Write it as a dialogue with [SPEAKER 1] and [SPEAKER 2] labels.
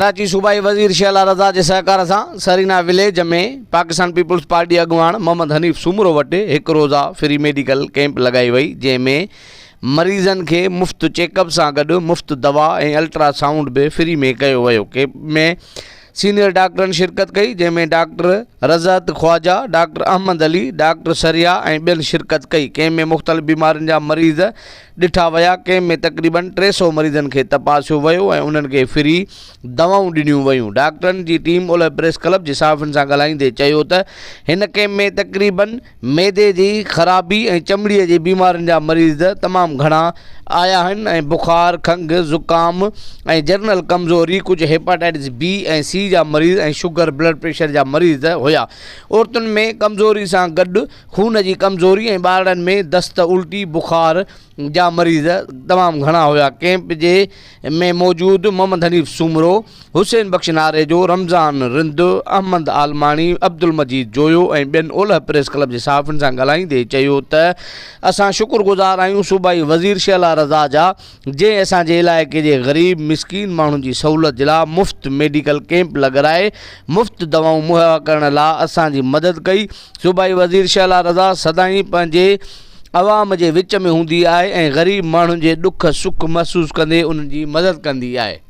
[SPEAKER 1] ڪراچي، صوبائي وزير شهلا رضا جي سهڪار سان Serena village ۾ Pakistan Peoples Party اڳواڻ محمد حنيف سومرو وٽ هڪ روزه فري ميڊيڪل ڪئمپ لڳائي وئي جنهن ۾ مريضن کي مفت چيڪ اپ سان گڏ مفت دوا ۽ الٽرا سائونڊ به فري ۾ ڪيو ويو ڪئمپ ۾ سينيئر ڊاڪٽرن شرڪت ڪئي جنهن ۾ doctor Rizat Khawaja, doctor Ahmed Ali, doctor Suraiya ۽ ٻين شرڪت ڪئي ڪئمپ ۾ مختلف بيمارين جا مريض ڏٺا ويا، ڪئمپ ۾ تقريبن 300 مريضن کي تپاسيو ويو ۽ انهن کي فري دوائون ڏنيون ويون، ڊاڪٽرن جي ٽيم اولهه پريس ڪلب جي صحافين سان ڳالهائيندي چيو ته هن ڪئمپ ۾ تقريبن معدي جي خرابي ۽ چمڙي جي بيمارين جا مريض تمام گهڻا آيا آهن ۽ بخار، کنگهه، زڪام ۽ جنرل ڪمزوري، ڪجهه هيپاٽائٽس بي ۽ سي جا مريض ۽ شگر، بلڊ پريشر جا مريض هيا، عورتن ۾ ڪمزوري سان گڏ خون جي ڪمزوري ۽ ٻارڙن ۾ دست، الٽي، بخار جا مريض تمام گهڻا هيا. ڪئمپ جي ۾ موجود محمد حنيف سومرو، حسين بخش ناريجو، رمضان رند، احمد عالماڻي، عبدالمجيد جويو ۽ ٻين اولهه پريس ڪلب جي صحافين سان ڳالهائيندي چيو ته اسان شڪر گذار آهيون صوبائي وزير شهلا رضا جا جنهن اسان جي علائقي جي غريب مسڪين ماڻهن جي سهولت جي لا مفت ميڊيڪل ڪئمپ لڳرائي مفت دوائون مهيا ڪرڻ لا اسان جي مدد ڪئي صوبائي وزير شهلا رضا سدائين پنهنجي عوام جي وچ ۾ هوندي آهي ۽ غريب ماڻهن جي ڏک سک محسوس ڪندي انهن جي مدد ڪندي آهي.